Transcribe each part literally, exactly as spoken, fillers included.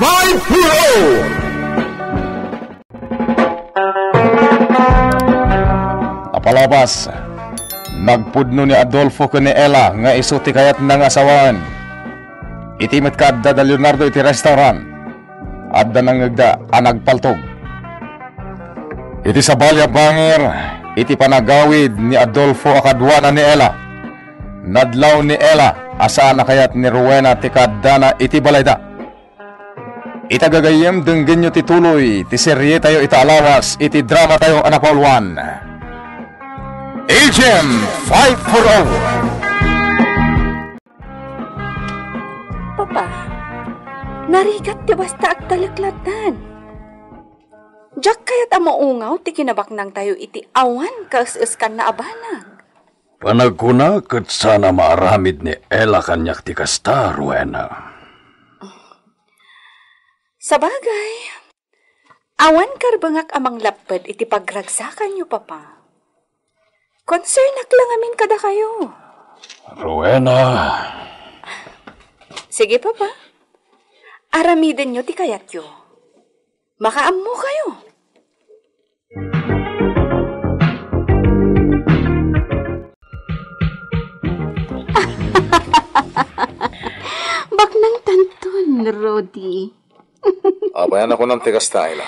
Five four oh! Napalabas, nagpudno ni Adolfo ken ni Ella nga isu ti kayatna nga asawaen. Iti met kaadda da Leonardo iti restaurant, adda nangngegda a nagpaltog. Iti sabali a bangir, iti panagawid ni Adolfo a kaduana ni Ella, nadlaw ni Ella a saan a kayat ni Rowena ti kaaddana iti balayda. Ita gagayyem, denggenyo ti tuloy ti serietayo ita a lawas iti dramatayo a napauluan, Agent five four oh. Papa, narigat ti basta agtalek lattan. Diak kayat a maungaw ti kinabaknangtayo iti awan kaes-eskanna a banag. Panagkuna ket saan a maaramid ni Ella kaniak ti kasta, Rowena. Sabagay, awan karbengak a manglapped iti pagragsakanyo, Papa. Concernnak la ngamin kadakayo. Rowena. Sige, Papa. Aramidenyo ti kayatyo. Makaammokayo. Baknangtanton, Rudy. Apay a nakunam ti kasta, Ella?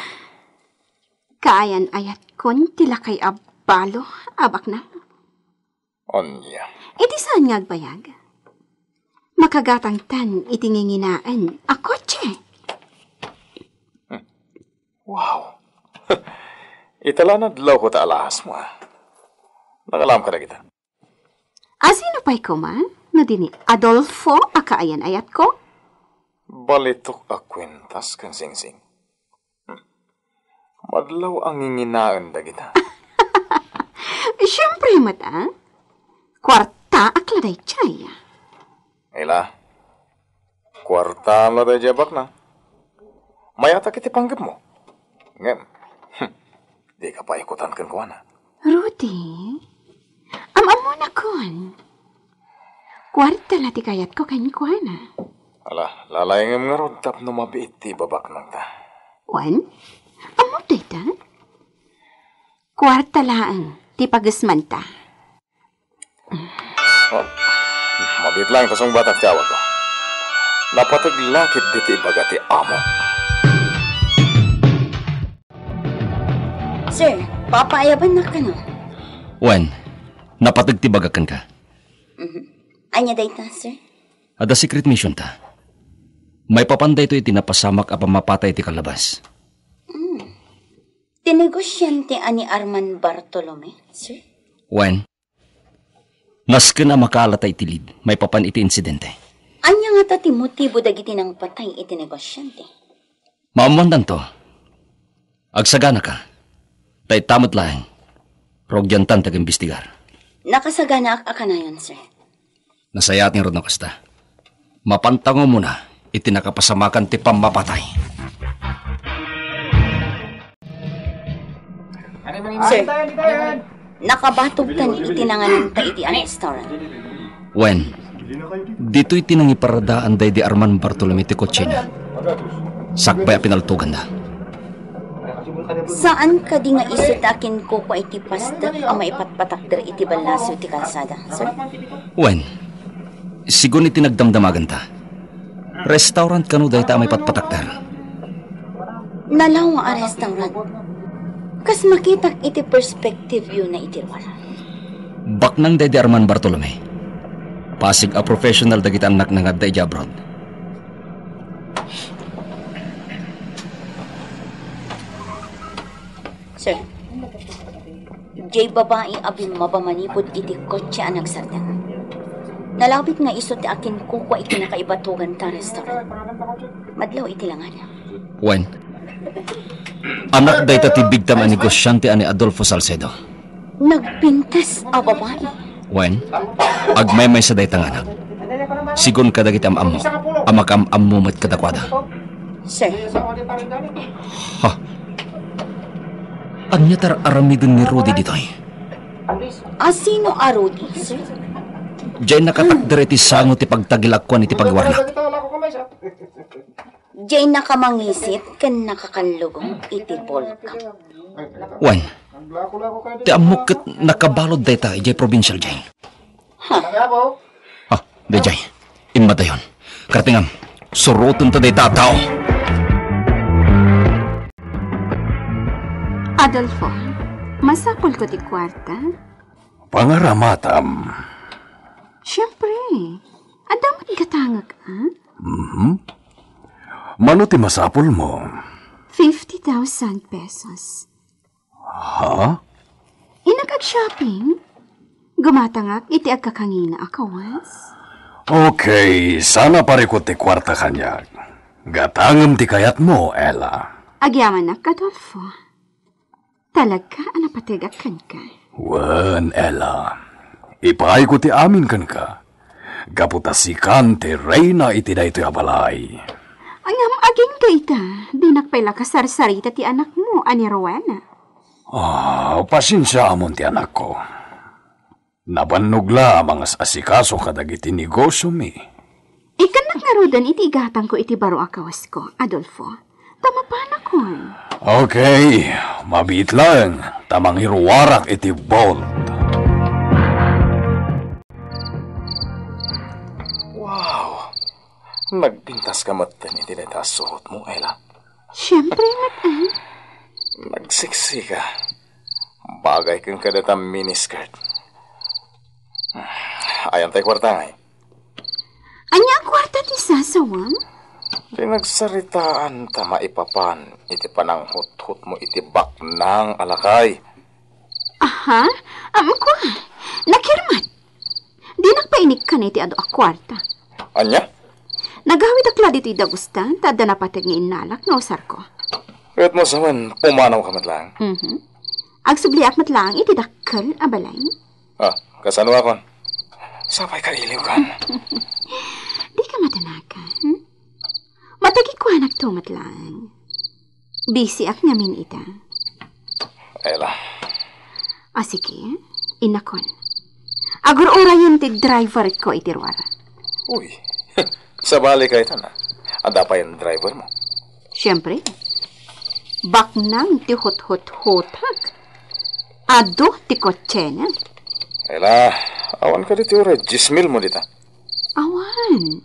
Kaayan-ayatkon ti lakay a balo a baknang. Ania? Iti saan nga agbayag? Makagatangtan iti nginginaen a kotse. Wow! Ita la nadlawko ta alahasmo, a. Nakalam kadagita. A sino pay koma no di ni Adolfo a kaayan-ayatko? Balitok a kuentas ken singsing. Hmm. Madlaw a nginginaen dagita. Siempre met, a. Kuartaak la daydiay. Ella, kuartaam la daydiay a baknang. Mayatak iti panggepmo. Ngem, hmm, dika pay kutan kenkuana. Rudy, am-ammonakon. Kuarta la ti kayatko kenkuana. Ala, lalayngem ngarud tapno mabiit ti ibabaknangta. Wen? Ammo dayta? Kuarta laeng ti pagesmanta. Oh, mabiit laeng ta sungbatak ti awatko. Napateg la ketdi ti ibaga ti amo. Sir, papaayabannak kano? Wen, napateg ti bagak kenka. Mhm. Ania dayta, sir? Adda secret mission ta. Maipapan daytoy iti napasamak a pammapatay iti kallabas. Mm. Ti negosiante a ni Arman Bartolome, sir? Wen, nasken a makaalata iti lead maipapan iti insidente. Ania ngata ti motibo dagiti nangpatay iti negosiante? Maammoantanto. Agsaganaka. Ta ita met laeng, rugiantan ti agimbestigar. Nakasaganaak a kanayon, sir. Nasayaat ngarud no kasta. Mapantaw nga umuna iti nakapasamakan ti pammapatay. Sir, nakabatogtan iti nangananta iti restaurant. Wen, ditoy ti nangiparadaan daydi Arman Bartolome ti kotsena. Sakbay a pinaltoganda. Saan kadi nga isu ti akinkukua iti pasdek a maipatpatakder iti ballasiw ti kalsada, sir? Wen, sigun iti nagdamdamaganta, restaurant kano dayta a maipatpatakder? Nalawa a restaurant. Kas makitak iti perspective view na iti lugar. Baknang daydi Arman Bartolome. Pasig a professional dagiti annakna nga adda idiay abroad. Sir, diay babai a bimmaba manipud iti kotse a nagsardeng. Nalabit nga isu ti akinkukua iti nakaibatogan ta restaurant. Madlaw iti langana. Wen, anak dayta ti bigtam a negosiante a ni Adolfo Salcedo. Nagpintas a babai. Wen, agmaymaysa dayta nga anak. Sigun kadagiti am-ammok a makaam-ammo met kadakuada. Sir. Ha? Ania ti ar-aramiden ni Rudy ditoy? A sino a Rudy, sir? Diay nakatakder iti sango ti pagtagilakuan iti pagiwarnak. Diay nakamangisit ken nakakallugong iti Volcap. Wen, ti ammok ket nakabalud dayta idiay probinsial diay. Ha? Ah, daydiay. Immadayon. Kartingam, surotenta dayta a tao. Adolfo, masapulko ti kuarta? Pangaramatam. Siempre. Adda met gatangek, a? Mhm. Mano ti masapulmo? Fifty thousand pesos. Ha? Innak ag-shopping? Gumatangak iti agkakangina a kawas? Okay, sana parikut ti kuarta kaniak. Gatangem ti kayatmo, Ella. Agyamanak, Adolfo. Talaga a napategak kenka. Wen, Ella. Ipaayko ti amin kenka. Gapu ta sikan ti reyna iti daytoy a balay. Ngem agingga ita, dinak pay la kasarsarita ti anakmo a ni Rowena. Ah, pasensiaamon ti anakko. Nabannog la a mangas-asikaso kadagiti negosiomi. Ikkannak ngaruden iti igatangko iti baro a kawasko, Adolfo. Ta mapanakon. Okay, mabiit laeng ta mangiruarak iti vault. Wow! Nagpintas ka metten iti dayta a suotmo, Ella. Siempre met, a. Nagseksi ka. Bagay kenka dayta miniskirt. Ayan tay kuarta, ngay? Ania a kuarta ti sasawam? Pinagsaritaan ta maipapan iti pananghuthutmo iti baknang a lakay. Aha? Am, kua, nakirmat. Dinak pay inikkan iti adu a kuarta. Ania? Nagawidak la ditoy dagustan ta adda napateg nga innalak nga usarko. Ket masawen, pumanaw ka met laeng? Mhm. Agsubliak met laeng iti dakkel a balay. Ah, kasano akon? Sapay ka iliw kan. Di ka madanaka, hmm? Matagikuanak to met laeng. Busy ak ngamin ita. Ella. A, sige, innakon. Agur-urayen ti driver ko iti ruar. Uy, sabali ka ita na. Adda pay driver mo? Siempre. Baknang ti huthuthutak. Adu ti kotsena. Ella, awan kadi ti uray dies mil mo dita? Awan.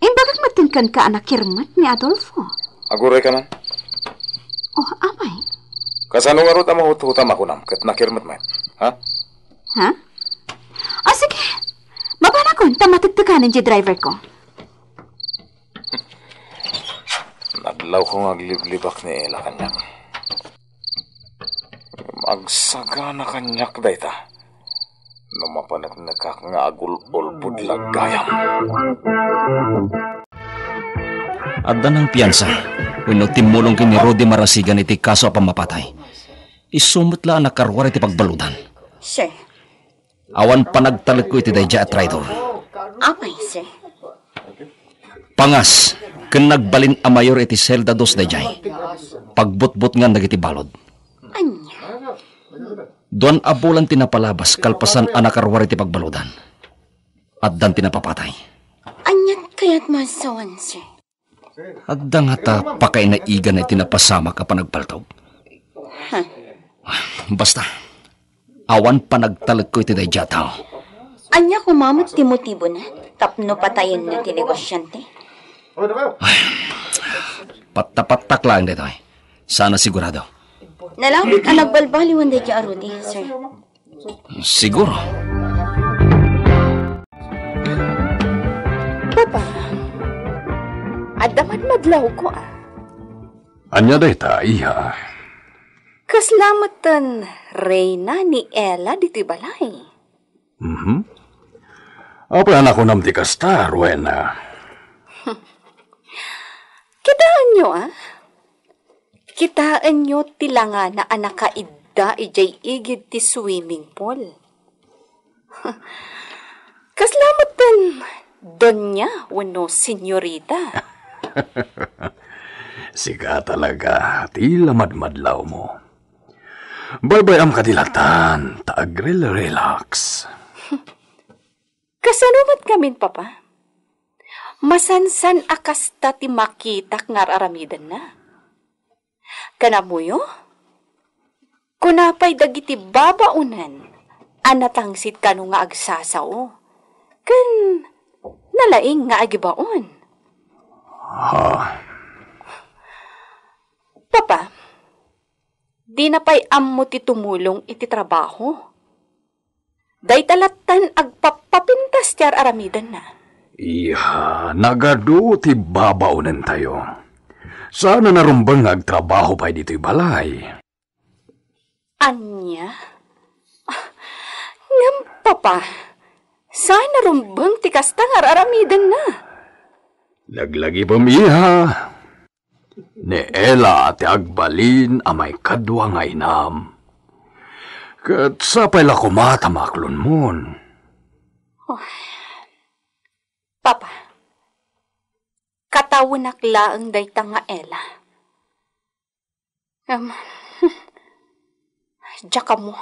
Imbagak met kenka a nakirmat ni Adolfo. Aguray ka man. Oh, apay? Kasano ngarud a mahuthutam a kunam ket nakirmat met? Ha? Ha? O, sige. Mapanakon ta matektekanen ti driver ko. Nadlaw ko nga agliblibak ni Ella kaniak. Agsagana kaniak dayta. No mapaneknekak nga agul-ulbod la gayam. Adda nang piansa wenno timmulong ken ni Rudy Marasigan iti kaso a pammapatay. Isu met la a nakaruar iti pagbaludan. Sir. Awan panagtalekko iti daydiay a traidor. Apay, sir? Pangas ken nagbalin a mayor iti selda dos daydiay. Pagbutbutngan dagiti balud. Ania? Duan a bulan ti napalabas kalpasan a nakaruar iti pagbaludan. Addan ti napapatay. Aniat kayat masawan, sir? Adda ngata pakainaigana iti napasamak a panagpaltog? Huh. Basta, awan panagtalekko iti daydiay a tao. Ania koma met ti motibona tapno patayenna ti negosiante? Pattapattak laeng daytoy. Sana sigurado. Nalabit a nagbalbaliwan daydiay a Rudy, sir. Siguro. Papa, adda madmadlawko, a. Ania dayta, iha? Kasla metten reyna ni Ella ditoy balay. Mhm. Apay a nakunam ti kasta, Rowena? Kitaenyo, a? Kitaenyo ti langana a nakaidda idiay igid ti swimming pool. Kasla metten doña wenno señorita. Sika talaga ti lamadmadlawmo. Baybay-am kadi latan ta agrel-relax. Kasano met ngamin, Papa? Masansan a kasta ti makitak nga ar-aramidenna. Ken ammoyo, kuna pay dagiti babaonen a natangsit kano nga agsasao, ken nalaing nga agibaon. Ah. Papa, dina pay ammo ti tumulong iti trabaho. Dayta lattan agpappapintas ti ar-aramidenna. Iya, nagadu ti babaonentayo. Saan a narumbeng nga agtrabaho pay ditoy balay. Ania? Ah, ngem, Papa, saan a rumbeng ti kasta nga ar-aramidenna? Laglagipem, iha. Ni Ella ti agbalin a maikadua nga inam. Ket sapay la koma ta maaklonmon. Oh. Papa, katawenak laeng dayta nga Ella. Em, diak ammo.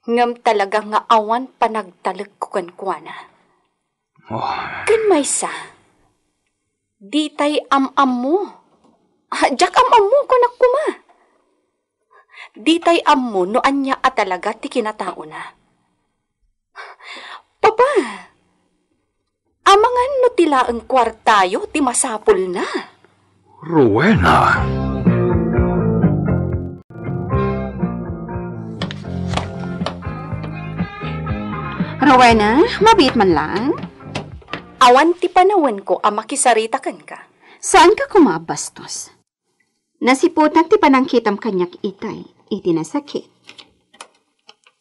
Ngem talaga nga awan panagtalekko kenkuana. Oh. Ken maysa, ditay am-ammo. Ah, diak am-ammo, kunak koma. Ditay ammo no ania a talaga ti kinataona. Papa, amangan no ti laeng kuartayo ti masapulna. Rowena. Rowena, mabiit man laeng? Awan ti panawenko a makisarita kenka. Saanka koma a bastos. Nasiputan ti panangkitam kaniak itay iti nasakit.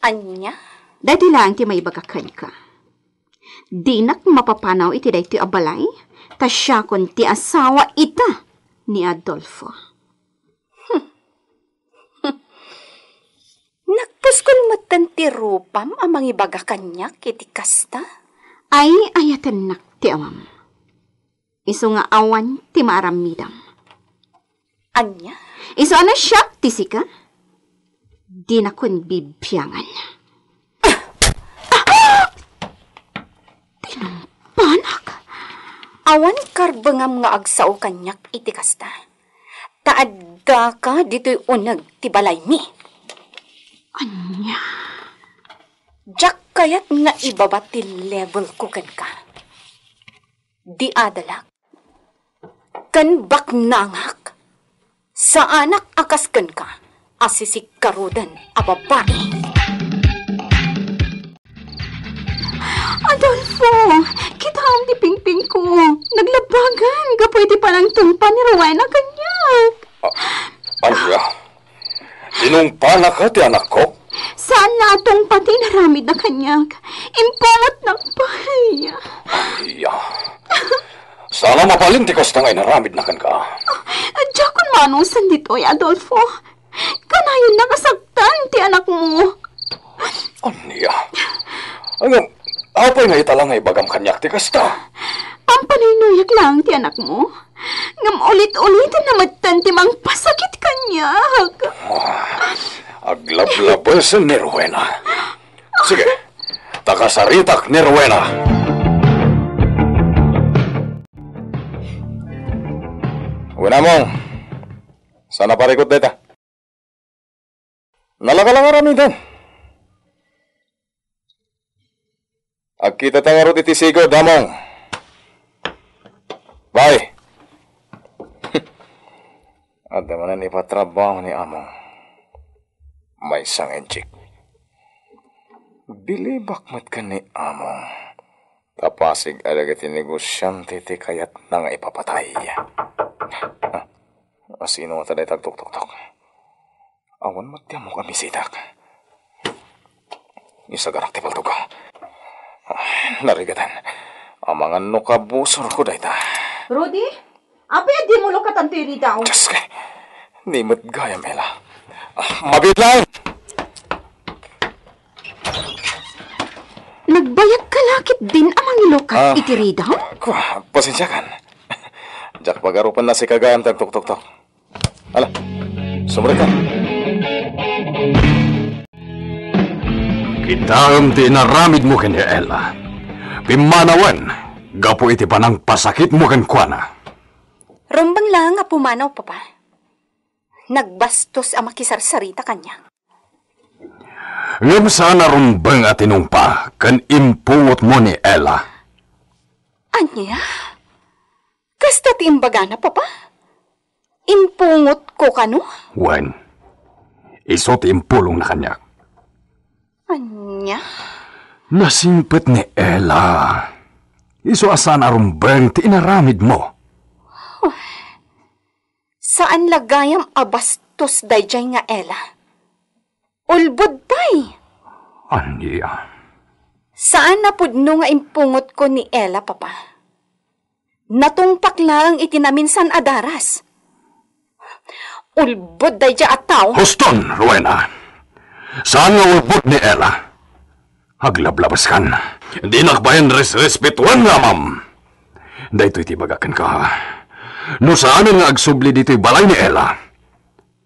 Ania? Daytoy laeng ti maibaga kenka. Dinak mapapanaw iti daytoy a balay, ta siakon ti asawa ita ni Adolfo. Nagpuskol metten ti rupam a mangibaga kaniak iti kasta? Ay, ayatennak ti awam. Isu nga awan ti maaramidam. Ania? Isu a naisiak ti sika? Dinakon bibiangan. Ah! Tinumpanak. Awan karbengam nga agsao kaniak iti kasta. Ta addaka ditoy uneg ti balaymi. Ania? Diak kayat nga ibaba ti levelko kenka. Diadalak ken baknangak. Saanak a kas kenka a sisigkaruden a babai. Adolfo, kitaem ti pingpingko. Naglabagan gapu iti panangtungpa ni Rowena kaniak. A-, ania? Tinungpanaka ti anakko? Saanna a tungpa ti inaramidna kaniak. Impungatnak pay. Ania? Saan a mabalin ti kasta nga inaramidna kenka. Diakon maanusan ditoy, Adolfo. Kanayonnak a saktan ti anakmo. Ania? Ngem, apay nga ita la nga ibagam kaniak ti kasta? Pampanuynoyak laeng ti anakmo. Ngem ulit-uliten na metten ti mangpasakit kaniak. Ah, aglablabesen ni Rowena. Sige, ta kasaritak ni Rowena. Wenamong, saan a parikut dayta? Nalaka la nga aramiden. Agkitata ngarud iti sigud, Among. Bye. Adda manen ipatrabaho ni Among. Maysa nga injik. Bilibak met ken ni Among. Ta pasig a dagiti negosiante ti kayatna nga ipapatay. Ah, asino ngata dayta agtuktoktok? Awan met ti ammok a misitak. Isagarak ti paltogko. Ah, narigatan. Amangan no kabusorko dayta. Rudy? Apay a dimulokka tanto iridaw? Diyos ko. Ni met gayam, Ella. Ah, mabiit laeng! Nagbayagka la ketdin a mangilukat Ah, iti ridaw? Kua, pasensiakan. Diak pagarupen a sika gayam ti agtuktoktok. Ala, sumrekka. Kitaem ti inaramidmo ken ni Ella. Pimmanawen, Gapu iti panangpasakitmo kenkuana. Rumbeng laeng a pumanaw, Papa. Nagbastos a makisarsarita kaniak. Ngem saan a rumbeng a tinungpa ken impungotmo ni Ella. Ania? Kasta ti imbagana, Papa? Impungotko kano? Wen, isu ti impulongna kaniak. Ania? Nasingpet ni Ella. Isu a saan a rumbeng ti inaramidmo. Saan la gayam a bastos daydiay nga Ella. Ulbod pay. Ania? Saan a pudno nga impungotko ni Ella, Papa. Natungpak laeng iti naminsan a daras. Ulbod daydiay a tao. Huston, Rowena. Saan nga ulbod ni Ella? Aglablabaskan. Dinak bayen resrespetuen nga amam. Daytoy ti ibagak kenka. No saanen nga agsubli ditoy balay ni Ella,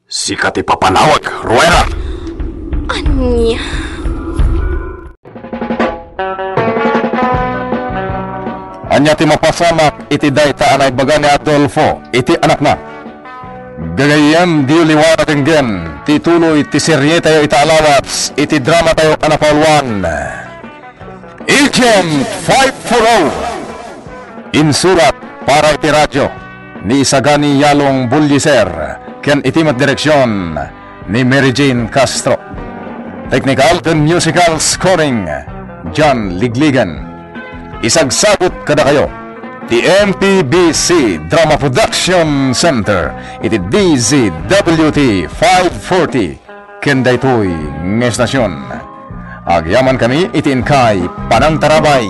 sika ti papanawek, Rowena. Ania? Ania ti mapasamak iti dayta a naibaga ni Adolfo iti anakna? Gagayyem, diyo liwanan denggen ti tuloy ti serietayo ita a lawas iti dramatayo a napauluan, Agent five four oh. Insurat para iti radyo ni Isagani Yalong Buliser ken iti met direksion ni Mary Jane Castro. Technical ken musical scoring, John Ligligan. Isagsagut kadakayo ti M P B C Drama Production Center iti D Z W T five forty ken daytoy nga estasion. Agyamankami iti inkay panangtarabay.